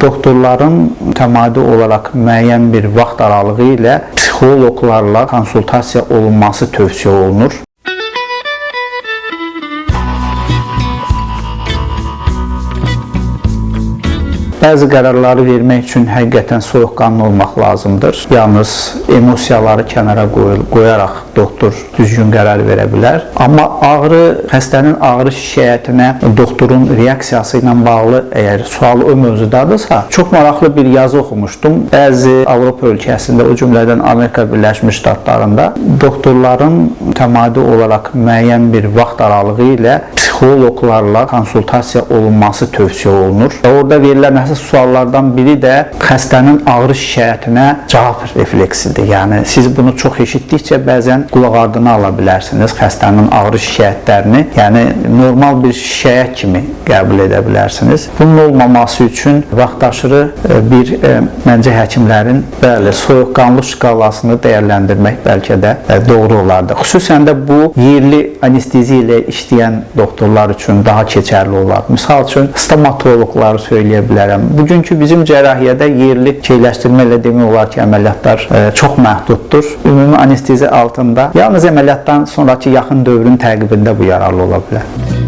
Doktorların mütəmadi olaraq müəyyən bir vaxt aralığı ilə psixoloqlarla konsultasiya olunması tövsiyə olunur. Bəzi qərarları vermək üçün həqiqətən soyuqqanlı olmaq lazımdır. Yalnız emosiyaları kənara qoyaraq doktor düzgün qərar verə bilər. Amma ağrı, xəstənin ağrı şikayətinə doktorun reaksiyası ilə bağlı əgər sual o mövzudadırsa, çox maraqlı bir yazı oxumuşdum. Bəzi Avropa ölkəsində, o cümlədən Amerika Birləşmiş Ştatlarında doktorların mütəmadi olaraq müəyyən bir vaxt aralığı ilə psixoloqlarla konsultasiya olunması tövsiyə olunur. Orada verilən əsas suallardan biri də xəstənin ağrı şikayətinə cavab refleksidir. Yəni siz bunu çox eşitdikcə bəzən qulaq ardına ala bilərsiniz xəstənin ağrı şikayətlərini, yəni normal bir şikayət kimi qəbul edə bilərsiniz. Bunun olmaması üçün vaxtaşırı bir məncə həkimlərin bəli soyuqqanlı şkalasını dəyərləndirmək bəlkə də doğru olardı. Xüsusən də bu yerli anesteziya ilə işləyən doktorlar üçün daha keçərli olar. Misal üçün stomatoloqları söyləyə bilərəm. Bugünkü bizim cərrahiyyədə yerli keyləşdirmə ilə demək olar ki, əməliyyatlar çox məhduddur. Ümumi anesteziya altında yalnız əməliyyatdan sonrakı yaxın dövrün təqibində bu yararlı ola bilər.